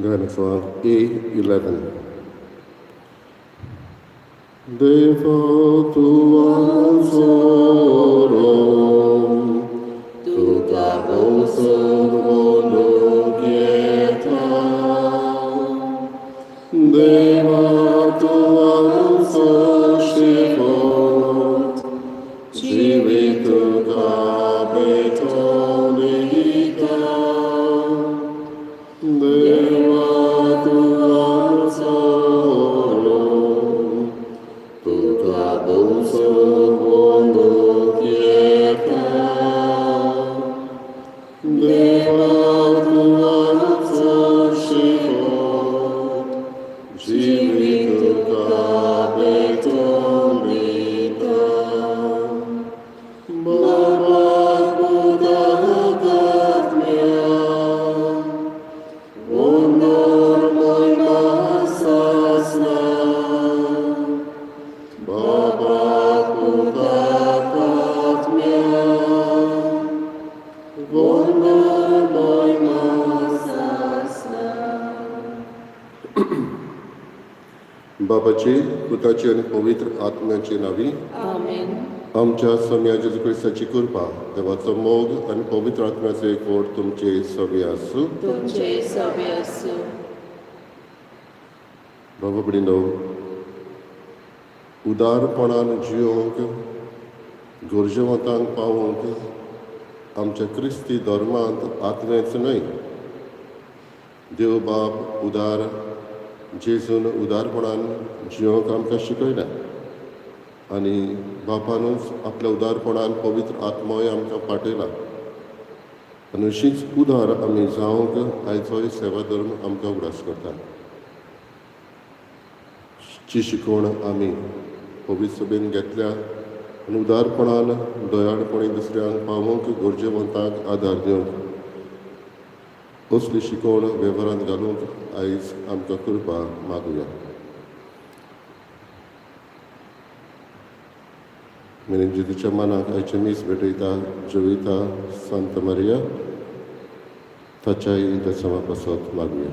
गायन A11. Deva tuan sorom, तुका भोवसोन बोलूंक येता. देवा तूं आमचो शेवट, जिवीत तुका भेटोवन दिता. देवा तूं आमचो रोम, तुका भोवसोन बोलूंक येता. देवा तूं आमचो शेवट, जिवीत तुका भेटोवन दिता. बाबा पुता आत्म्या, वंदर म्हयमा सासना. बाबा पुता आत्म्या, वंदर म्हयमा सासना. बापाची, पुताची आनी पवित्र आत्म्याची नांवी. आमेन. आमच्या सोम्या जेजू क्रिस्ताची कृपा, देवाचो मोग आनी पवित्र आत्म्याचो एकवट तुमचे सगळे आसूं. तुमचे सवे आसूं. बाबा भयणीनो, उदारपणान जियोंक, गरजेवंतांक पावोवंक आमच्या क्रिस्ती धर्मांत आत्मेच न्हय. देव बाप उदार, जेजून उदारपणान जियोंक आमकां शिकयला आनी बापानूच आपल्या उदारपणान पवित्र आत्मोय आमकां पाठयला आनी अशीच उदार आमी जावंक आयचोय सेवा धर्म आमकां उगडास करता. जी शिकवण आमी पवित्र सभेन घेतल्या आनी उदारपणान, दयाळपणी दुसऱ्यांक पावोवंक, गरजेवंतांक आदार दिवंक, असली शिकवण वेव्हारांत घालूंक आयज आमकां कृपा मागुया. मेरेन जेजूच्या मनाक आयचें मीस भेटयता जेवयता संत मारिया, ताच्याय दसमा पासत मागुया.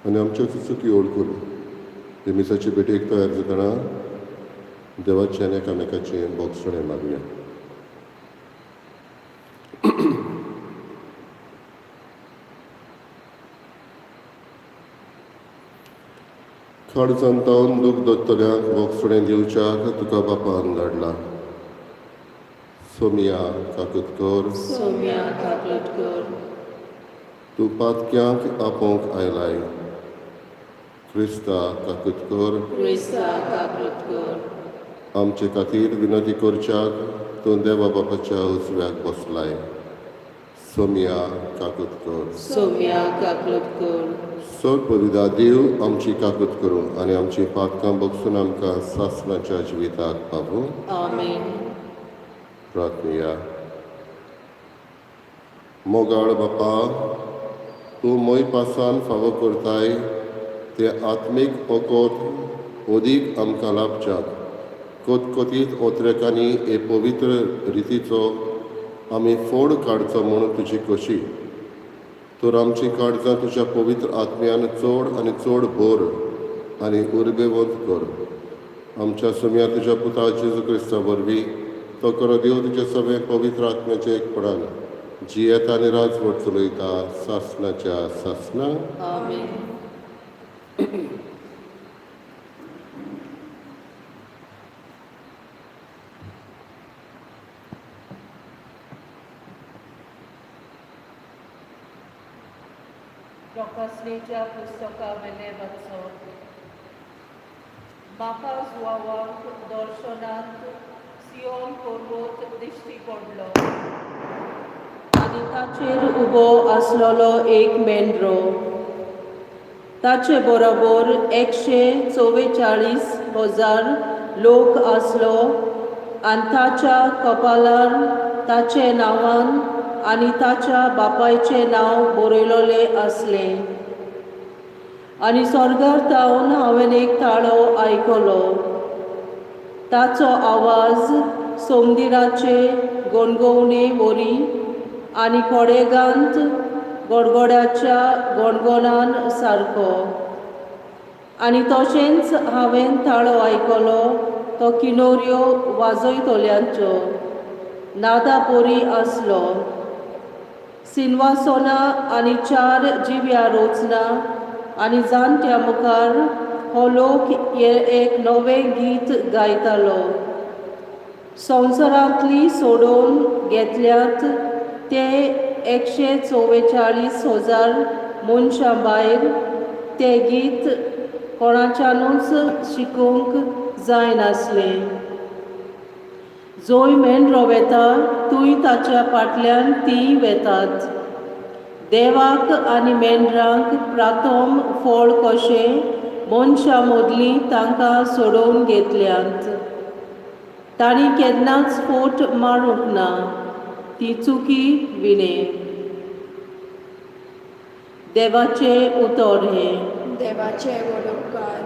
आनी आमच्यो चुकी ओळखून हे मिसाचे भेटेक तयार जातना देवाचें आनी एकामेकाचें भोगसणें मागुया. काळजांतावन दूख दोत्तल्यांक भोगसणें दिवच्याक तुका बापान धाडला. सोमिया, काकूत कर. सोम्या, काकूत कर. तूं पातक्यांक आपोवंक आयलाय. क्रिस्ता, काकूत कर. क्रिस्ता, काकूत कर. आमचे खातीर विनंती करच्याक तूं देवा बापाच्या उजव्याक बसलाय. सोमिया, काकूत कर. सोम्या, काकूत कर. सर्वपरिदा देव आमची काकूत करूं आनी आमची पातकां बगसून आमकां सासणाच्या जिविताक पावूं. आमेन. प्रार्थनया. मोगाळ बापा, तूं मोय पासान फावो करताय ते आत्मीक ओकोत अदीक आमकां लाभच्याक कोतकोतीत ओत्रेकांनी हे पवित्र रितीचो आमी फोड काडचो म्हूण तुजी खोशी. तर आमची काळजां तुज्या पवित्र आत्म्यान चड आनी चड भर आनी उर्बेवंत कर. आमच्या सुम्या तुज्या पुता जेजू क्रिस्ता वरवीं, तो करो देव तुज्या सगळें पवित्र आत्म्याचें एकपणान जियेता आनी राजवट चलयता सासणाच्या सासणा. आमेन. प्रकाशनेच्या पुस्तका वेलें वाचप. म्हाका जुवावाक दर्शनांत सियोन पर्वत दिश्टी पडलो आनी ताचेर उबो आसलेलो एक मेंढरो. ताचे बरोबर 144,000 लोक आसलो आनी ताच्या कपालार ताचें नांवान आनी ताच्या बापायचें नांव बरयलेलें आसलें. आनी स्वर्गार थावन हांवें एक ताळो आयकलो. ताचो आवाज सोमदिराचे गणगवणे वरी आनी कोडेगांत गोडगोड्याच्या गोणगोणान सारको. आनी तशेंच हांवें ताळो आयकलो तो किनोऱ्यो वाजयतल्यांचो नादा पोरी आसलो. सिनवासोना आनी चार जिव्या रोचना आनी जाणट्या मुखार हो लोक एक नवें गीत गायतालो. संवसारांतली सोडोवन घेतल्यात ते 144,000 मनशां भायर तें गीत कोणाच्यानूच शिकूंक जायनासलें. जंय मेंढरो वेता थंय ताच्या फाटल्यान तीं वेतात. देवाक आनी मेंढरांक प्राथम फळ कशें मनशां मदलीं तांकां सोडोवन घेतल्यांत. तांणी केन्नाच फोट मारूंक ना, ती चुकी विणे. देवाचें उतर हें. देवाचे व्हड उपकार.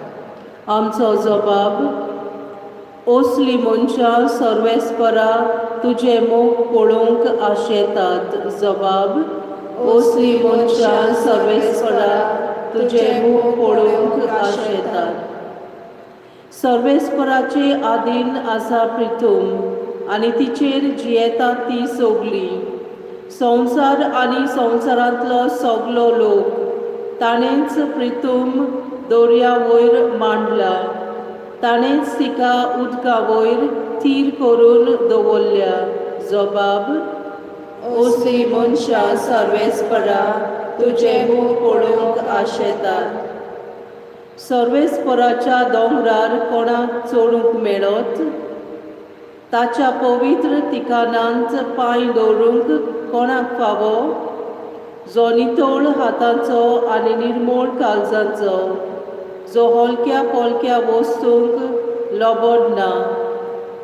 आमचो जबाब. असली मनशां सर्वेस्परा तुजें मुख पळोवंक आशेतात. जबाब. असली मनशां सर्वेस्परा तुजें मुख पळोवंक आशेतात. सर्वेस्पराचे आदीन आसा प्रिथूम आनी तिचेर जियेतात ती सगली. संवसार आनी संवसारांतलो सगलो लोक ताणेंच प्रिथूम दर्या वयर मांडला. ताणेंच तिका उदका वयर थीर करून दवरल्या. जबाब. असली मनशां सर्वेस्परा तुजें मुख पळोवंक आशेतात. सर्वेस्पराच्या दोंगरार कोणाक चडूंक मेळत? ताच्या पवित्र ठिकाणांत पांय दवरूंक कोणाक फावो? जो नितळ हाताचो आनी निर्मळ काळजाचो, जो हलक्या पोलक्या वस्तूंक लोबडना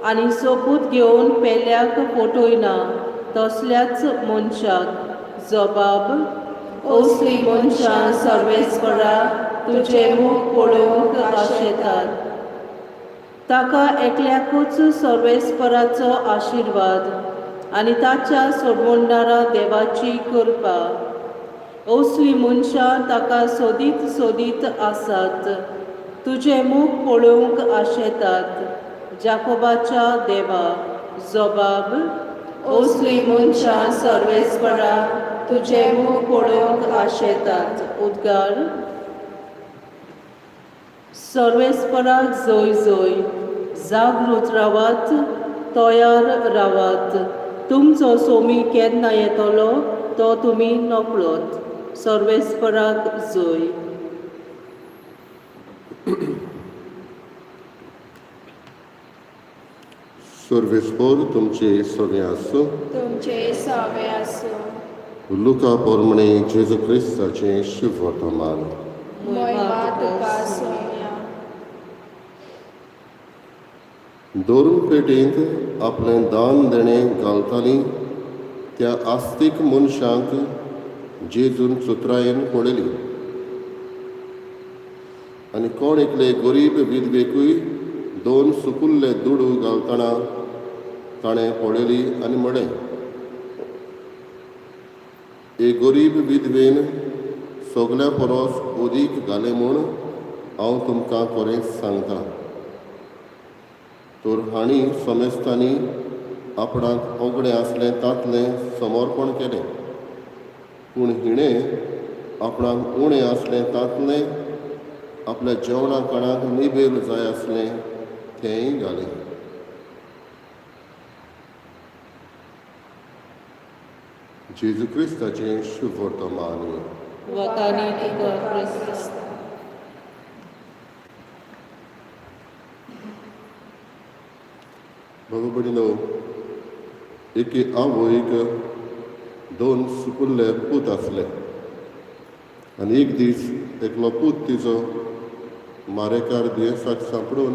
आनी सोपूत घेवन पेल्याक फटयना तसल्याच मनशाक. जबाब. असली मनशां सर्वेस्परा तुजें मुख पळोवंक आशेतात. ताका एकल्याकूच सर्वेस्पराचो आशिर्वाद आनी ताच्या सोडवणदारा देवाची कृपा. असली मनशां ताका सोदीत सोदीत आसात, तुजें मुख पळोवंक आशेतात जाकोबाच्या देवा. जबाब. असली मनशां सर्वेस्परा तुजें मुख पळोवंक आशेतात. उद्गार. सर्वेस्पराक जय जय. जागृत रावात, तयार रावात. तुमचो सोमी केन्ना येतलो तो तुमी नकळत. सर्वेस्पराक जय. सर्वेस्पर तुमचे सगळें आसूं. तुमचे सवे आसूं. लुका पोरमणे जेजू क्रिस्ताचें शुभवर्तमान. मोहिमा तुका सोम्या. धर्म पेटेंत आपलें दान देणें घालतालीं त्या आस्तीक मनशांक जेजून चतुरायेन पळयली आनी कोण एकले गरीब विधवेकूय दोन सुकुल्ले दुडू घालतना ताणें पळयली आनी म्हळें, एक गरीब विधवेन सगल्या परस अदीक घालें म्हूण हांव तुमकां खरेंच सांगता. तर हांणी समेस्तांनी आपणाक ओगडें आसलें तांतलें समर्पण केलें, पूण हिणें आपणाक उणें आसलें तांतलें आपल्या जेवणा खाणाक निबेल जाय आसलें तेंय घालें. जेजू क्रिस्ताचें शुभवर्तमान. वकानी तुका क्रिस्त. बाबा भयणीनो, एके आवयक दोन सुपुल्ले पूत आसले आनी एक दीस एकलो पूत तिचो मारेकार दुयेंसाक सांपडून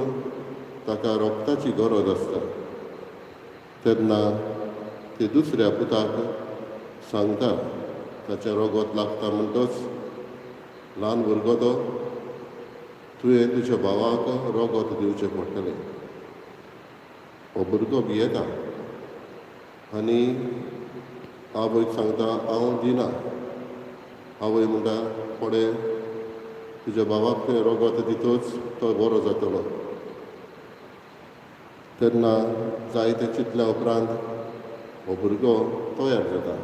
ताका रोगताची गरज आसता. तेन्ना ते दुसऱ्या पुताक सांगता, ताचें रोगत लागता म्हणटच ल्हान भुरगो तो, तुवें तुज्या भावाक रोगत दिवचें पडटलें. हो भुरगो भियेता आनी आवयक सांगता हांव दिना. आवय म्हणटा फुडें तुज्या भावाक तें रोगत दितच तो बरो जातलो. तेन्ना जायते चिंतल्या उपरांत हो भुरगो तयार जाता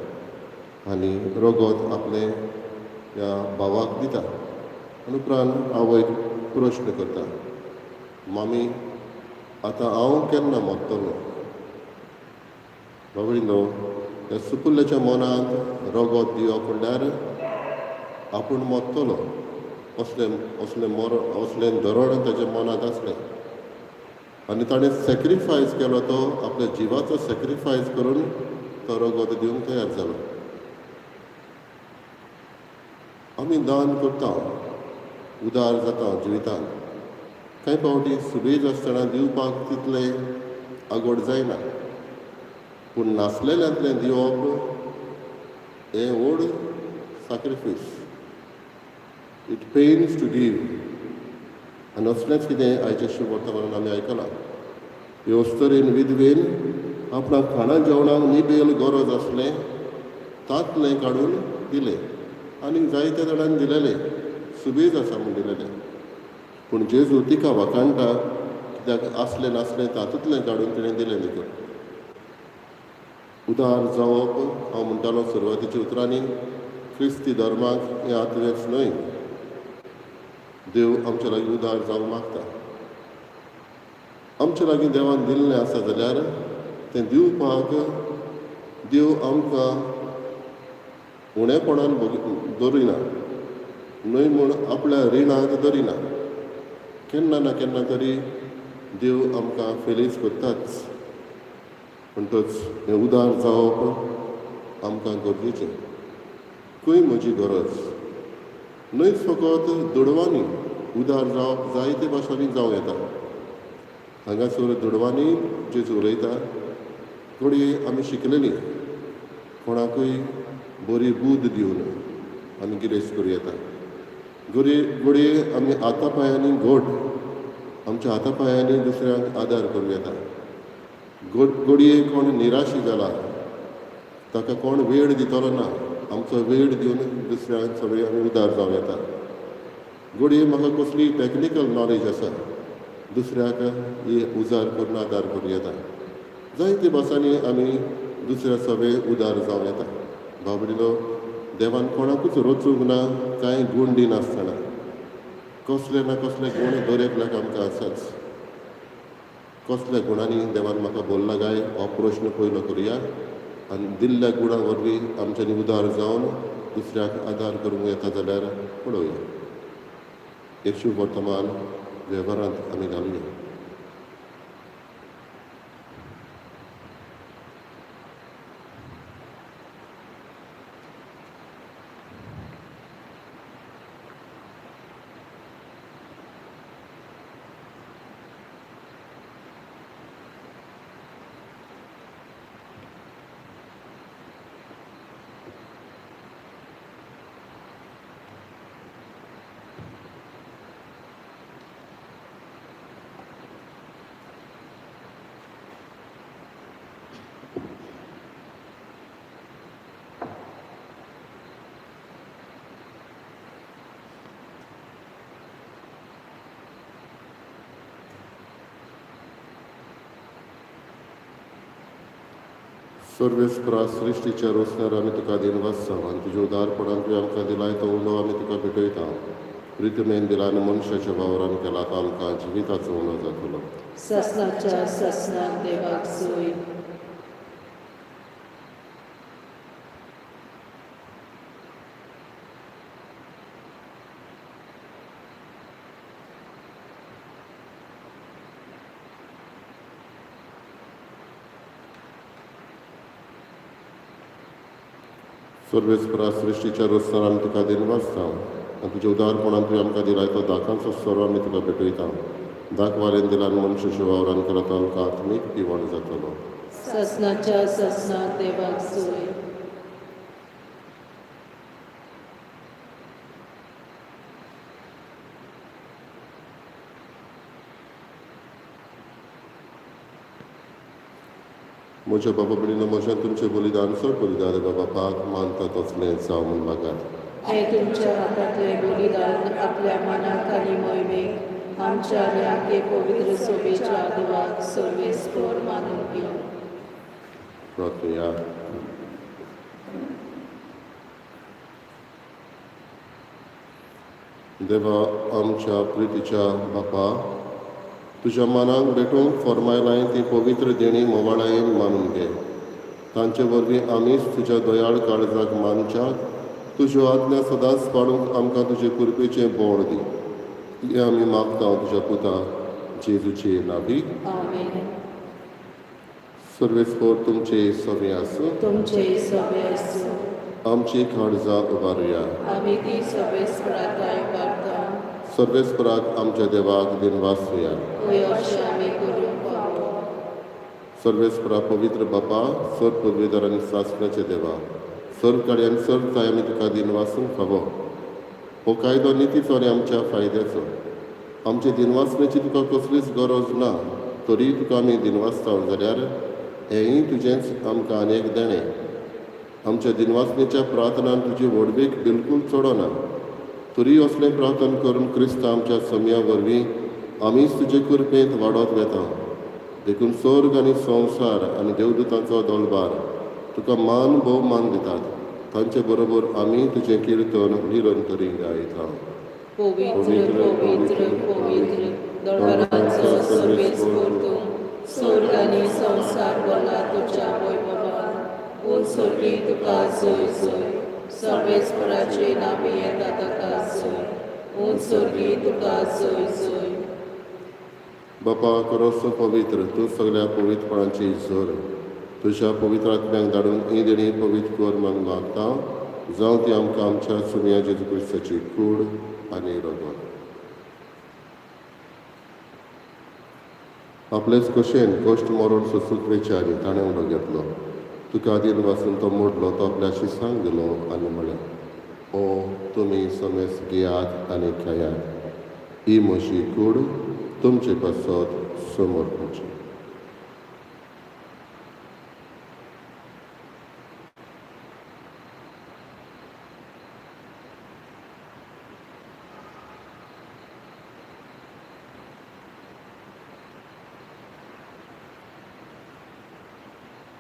आनी रोगत आपलें ह्या भावाक दिता आनी उपरांत आवयक प्रश्न करता, मामी आतां हांव केन्ना मरतलो? बाबडिनो ह्या सुपुल्ल्याच्या मनांत रोगत दिवप म्हणल्यार आपूण मरतलो असलें असलें मर असलें धोरण ताच्या मनांत आसलें आनी ताणें सॅक्रिफायस केलो. तो आपल्या जिवाचो सॅक्रिफायस करून तो रोगत दिवंक तयार जालो. आमी दान करता, उदार जाता जिवितांत. कांय फावटी सुबेज आसतना दिवपाक तितलें आगोड जायना, पूण नासलेल्यांतलें दिवप हें व्हड sacrifice. It pains to give. आनी असलेंच कितें आयच्या शुभ वर्तमानान आमी आयकलां. हे अस्तरेन विधवेन आपणाक खाणा जेवणाक निबेल गरज आसलें तांतलें काडून दिलें आनी जायत्या जाणांनी दिलेलें, सुबेज आसा म्हूण दिलेलें. पूण जेजू तिका वाखाणटा कित्याक आसलें नासलें तातूंतलें काडून तिणें दिलें देखून. उदार जावप हांव म्हणटालो सुरवातीच्या उतरांनी क्रिस्ती धर्माक हें आत्वेंच न्हय, देव आमच्या लागीं उदार जावंक मागता. आमच्या लागीं देवान दिल्लें आसा जाल्यार तें दिवपाक देव आमकां उणेपणान दवरिना न्हय म्हूण आपल्या रिणांत दवरिना. केन्ना ना केन्ना तरी देव आमकां फेलीज करताच. म्हणटच हें उदार जावप आमकां गरजेचें. खंय म्हजी गरज न्हयच फकत दुडवांनी उदार जावप जायते भाशांनी जावं येता. हांगासर दुडवांनी जेजू उलयता. घडये आमी शिकलेलीं कोणाकूय बरी बूद दिवन आमी गिरेस्त करूं येता. घडये आमी हाता पांयांनी घट आमच्या हाता पांयांनी दुसऱ्यांक आदार करूं येता. घडये कोण निराशी जाला ताका कोण वेळ दितलो ना, आमचो वेळ दिवन दुसऱ्यांक सगळीं आमी उदार जावं येता. घडये म्हाका कसली टॅक्निकल नॉलेज आसा दुसऱ्याक ही उजार करून आदार करूं येता. जायते भासांनी आमी दुसऱ्या सगळे उदार जावं येता. बाबडिलो देवान कोणाकूच रचूंक ना कांय गूण दिनासतना. कसले ना कसले गूण दर एकल्याक आमकां आसाच. कसल्या गुणांनी देवान म्हाका बोल्ला काय हो प्रश्न पयलो करुया आनी दिल्ल्या गुणां वरवीं आमच्यांनी उदार जावन दुसऱ्याक आदार करूंक येता जाल्यार पळोवया. हें शुभ वर्तमान वेव्हारांत आमी घालुया. सर्वेस्परा सृश्टीच्या रोसण्यार आमी तुका दिनवास जावं आनी तुज्या उदारपणान तुवें आमकां दिलाय तो उलो आमी तुका भेटयता. प्रितमेन दिला आनी मनशाच्या वावरान केला तो आमकां जिविताचो उलो जातलो. सासणाच्या सासणाक देवाक सोय. सर्वेस्परा सृश्टीच्या रोसण्यार आमी तुका दिनवास जावं आनी तुज्या उदारपणान तुवें आमकां दिलाय तो दाकांचो सोरो आमी तुका भेटयता. दाखवारेन दिला आनी मनशाच्या वावरान केला तो आमकां आत्मीक पिवण जातलो. सासणाच्या सासणाक देवाक सोय. म्हज्या बाबा भयणीनो, म्हज्यान तुमचें बलिदान चड बलिदान बापाक मानता तसलें जावं म्हूण मागात. हे तुमच्या हातांतले बलिदान आपल्या मनाक आनी मोहिमेक आमच्या आनी आखे पवित्र सोबेच्या देवाक सर्वेस्पर मानून घेवं. प्रार्थुया. देवा आमच्या प्रितीच्या बापा, तुज्या मनाक भेटूंक फर्मायलाय ती पवित्र देणी मोवाळायेन मानून घे. तांचे वरवीं आमीच तुज्या दयाळ काळजाक मानच्याक तुज्यो आज्ञा सदांच पाळूंक आमकां तुजे कृपेचें बळ दी. हें आमी मागता तुज्या पुता जेजूचे नावी. आमेन. सर्वेस्पर तुमचे सवे आसूं. तुमचे सवे आसूं. आमची काळजां उबारुया. आमी ती सर्वेस्पराक उबारता. सर्वेस्पराक आमच्या देवाक दिनवासुया. हय, अशें आमी करूंक फावो. सर्वेस्परा, पवित्र बापा, सर पदवीधर आनी सासणाचे देवा, सर्व काडयान सर्व ताय आमी तुका दिनवासूंक फावो. हो कायदो नितीचो आनी आमच्या फायद्याचो. आमचे दिनवासण्याची तुका कसलीच गरज ना, तरी तुका आमी दिनवासता जाल्यार हेंय तुजेंच आमकां आनी एक देणें. आमच्या दिनवासणेच्या प्रार्थनान तुजी व्हडवीक बिलकूल चडना, तरी असलें प्रार्थना करून क्रिस्त आमच्या समया वरवीं आमीच तुजे कृपेंत वाडत वेता. देखून स्वर्ग आनी संवसार आनी देवदूतांचो दलबार तुका मान भोवमान दितात. तांचे बरोबर आमी तुजें किर्तन निरंतरी गायता. पवित्र, पवित्र, पवित्र, दरबारांचो सर्वेस्पर तूं. स्वर्ग आनी संवसार भरला तुज्या वैभवान. उंच स्वर्गी तुका जय जय. सर्वेस्पराचे नांवी येता ताका जय. उंच स्वर्गी तुका जय जय. बापा, करोस पवित्र तूं सगळ्या पवित्रपणाची जोर. तुज्या पवित्र आत्म्याक धाडून ही देणी पवित्र कर म्हूण मागता, जावं ती आमकां आमच्या सुमया जेजू क्रिस्ताची कूड आनी रगत. आपलेच कशेन कश्ट मरण सोसूंक वेचे आनी ताणें उलो घेतलो. तुका दिन वासून तो मोडलो, तो आपल्या शिसांक दिलो आनी म्हळें, ओ तुमी समेस घेयात आनी खायात. ही म्हजी कूड तुमचे पासत समर्पची.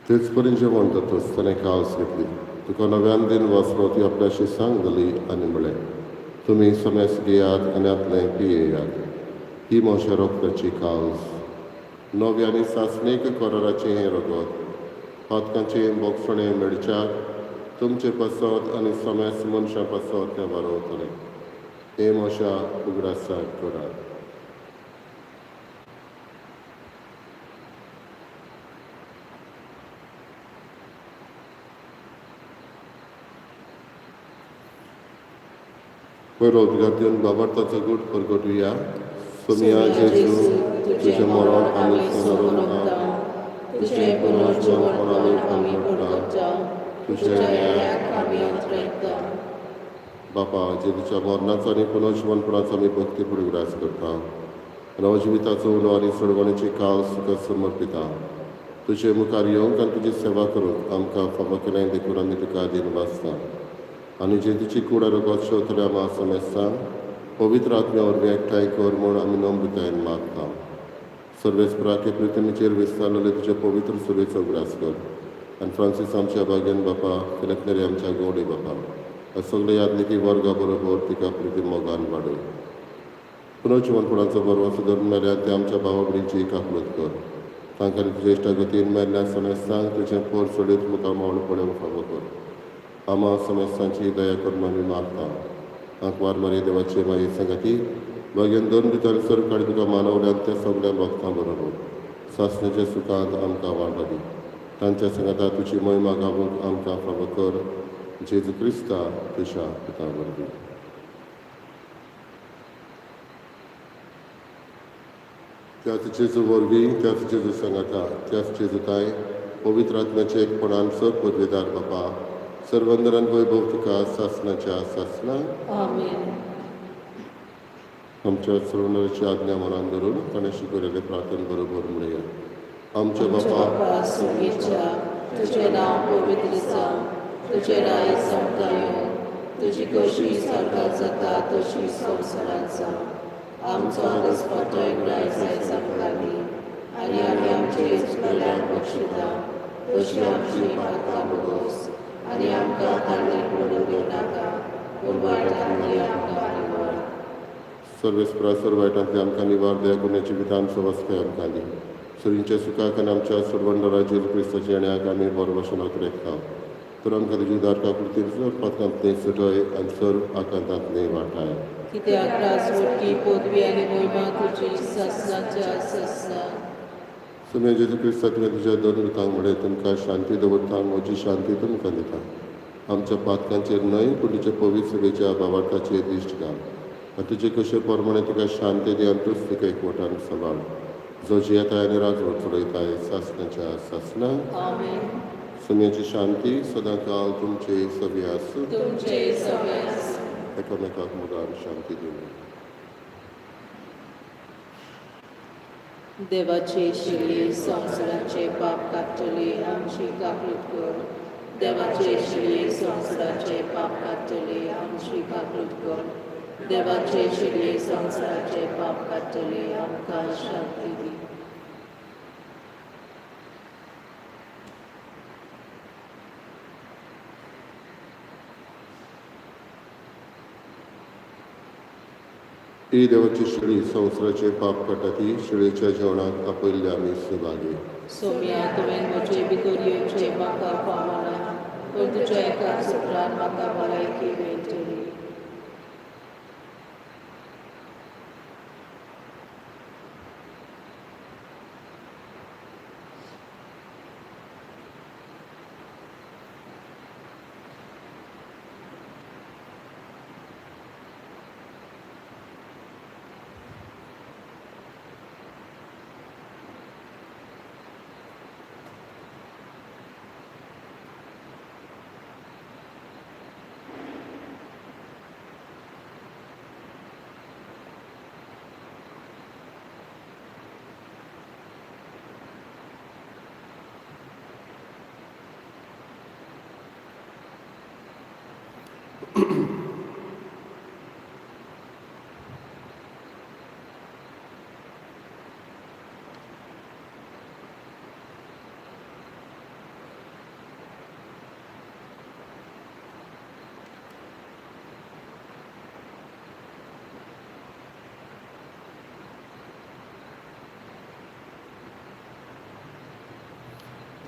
तेच परी जेवण जातच ताणें कावस घेतली. तुका नव्यान दिन वाचलो, ती आपल्या शिसांक दिली आनी म्हळें, तुमी समेस घेयात आनी आपलें पियेयात. ही म्हज्या रगताची कावस, नव्या आनी सासणीक कराराचें हें रगत. पातकांचें बोगसणें मेळच्याक तुमचे पासत आनी समेस मनशां पासत तें वारवतलें. हें म्हज्या उगडासाक करात. पयलो उद्गार दिवन बाबार्थाचो गूट परगटुया. सोमिया जेजू, तुजें मरण आमी समरता, तुजें पुनर्जीवनपण आमी परगट्टा, तुज्या येण्याक आमी अंतरायता. बापा, जेजूच्या मरणाचो आनी पुनर्जीवनपणाचो आमी भक्तीपूर्ण उगडास करता. नवजिविताचो उलो आनी सोडवणेची काल तुका समर्पिता. तुजे मुखार येवंक आनी तुजी सेवा करूंक आमकां फावो केलें देखून आमी तुका दिनवासता. आनी जेजूची कूड रगत शेवतल्या आमा समेस्तांक पवित्र आत्म्या वरवीं एकठांय कर म्हूण आमी नम्रतायेन मागता. सर्वेस्पराके पृथ्वीचेर विस्तारलेले तुजे पवित्र सुरेचो उगडास कर आनी फ्रांसीस आमच्या भाग्यान बापा, फिलपनेरी आमच्या गौडी बापा, ह्या सगल्या यादनिकी वर्गा बरोबर तिका प्रिती मोगान वाडय. पुनर्जिवनपणाचो बरवसो धरून मेल्यार ते आमच्या भावा भयणींची काकळूत कर. तांकां तुज्या इश्टागतीन मेल्ल्या समेस्तांक तुजें पोर सोडीत मुखार मावळ पळोवंक फावो कर. आमा समेस्तांची दया करून आमी मागता. आंकवार मारी देवाचे माये सांगाती भाग्यान दोन भितर सर काडी तुका मानवल्यान त्या सगल्या भक्तां बरोबर सासण्याच्या सुखांत आमकां वांटो दी. तांच्या सांगाता तुजी महिमा गावूंक आमकां फावो कर. जेजू क्रिस्ता तुज्या पुता वरवीं. त्याच जेजू वरवीं, त्याच जेजू सांगाता, त्याच जेजू ताय पवित्र आत्म्याचे एकपणान सर पदवेदार बापा, सर्वंदरान वैभव तुका सासणाच्या सासणा. आमेन. आमच्या सर्वनाची आज्ञा मनान धरून ताणें शिकयलेलें प्रार्थन बरोबर म्हणया. आमच्या आमच्या बापा, बापा सुगीच्या, तुजें नांव पवित्र जावं, तुजें राय आमकां येवं, तुजी कशी स्वर्गात जाता तशी संवसारांत जावं. आमचो दिसपटो एकदां जायज आमकां दी, आनी आमी आमचे चुकल्यांक बक्षिता तशी आमची पातकां भोगोस, आनी आमकां तांणी पडून दिवनाका, पूण वायटांतली आमकां निवळ. सर्वेस्परा सर्व वायटांतले आमकां निवार, दया करून जिवितांत सवस्ताय आमकां दी. सुरींच्या सुखाक आनी आमच्या सोडवणदारा जेजू क्रिस्ताच्या येण्याक आमी बरो भशेन अत्रेकता. तर आमकां तुजी उदार काकुळतीन सर्व पातकांतले सुटय आनी सर्व आकांतांतले वाटाय. कित्याक राजवटकी पदवी आनी मोहिमा तुजी सासणाच्या सासणा. सुमे जेजू क्रिस्ता, तुवें तुज्या दोन दुतांक म्हणलें, तुमकां शांती दवरता, म्हजी शांती तुमकां दिता. आमच्या पातकांचेर न्हय, पूण तुज्या पवित्र सभेच्या भावार्थाचेर दिश्ट घाल आनी तुजे कशे प्रमाणे तुका शांती दी आनी तूच तुका एकवटान सांबाळ, जो जियेताय आनी राजवट चलयताय सासणाच्या सासणा. आमेन. सुम्याची शांती सदां काल तुमचे सगळे आसूं. तुमचे सगळे आसूं. एकामेकाक मोगान शांती दिवं. देवाचे शिले संवसाराचे पाप काडटले, आमची काकूट कर. देवाचे शिले संवसाराचे पाप काडटले, आमची काकूट कर. देवाचे शिले संवसाराचे पाप काडटले, आमकां शांती दी. ही देवाची शेळी संवसाराचे पाप काडटा, ती शेळीच्या जेवणाक आपयल्ले आमी सुभागी. सोम्या, तुवें म्हजे भितर येवचें म्हाका फावना, पूण तुज्या एका सुत्रान म्हाका भलायकी मेळटली.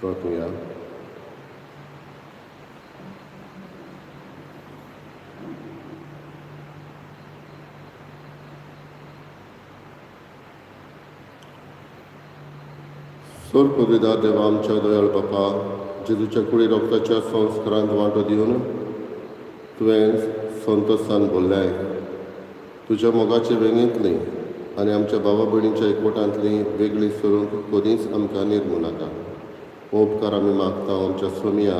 प्रार्थुया. सोर पदवीदार देवा, आमच्या दयाळ बापा, जेजूच्या कुडी रोगताच्या संस्कारांत वांटो दिवन तुवें संतोसान भरल्याय. तुज्या मोगाचे वेंगेंतली आनी आमच्या बाबा भयणीच्या एकवटांतली वेगळी सरूंक कदींच आमकां निर्मू नाका. हो उपकार आमी मागता आमच्या सोमिया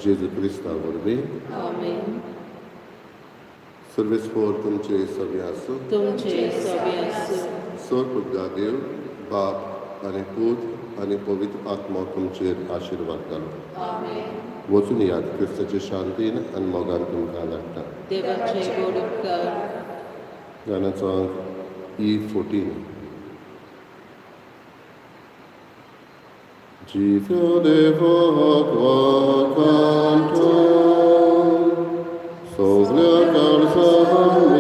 जेजू क्रिस्ता वरवीं. आमेन. सर्वेस्पोर तुमचे सगळे आसूं. तुमचे सगळे आसूं. सोर पुद्दा देव बाप आनी पूत आनी पवित्र आत्मो तुमचेर आशिर्वाद घालूं. आमेन. वचून याद, क्रिस्ताचे शांतीन आनी मोगान तुमकां धाडटा. देवाचे गोड उपकार. गाण्याचो अंक E14. जिफ्यो देवाक वाकांतो सगल्या काळजान.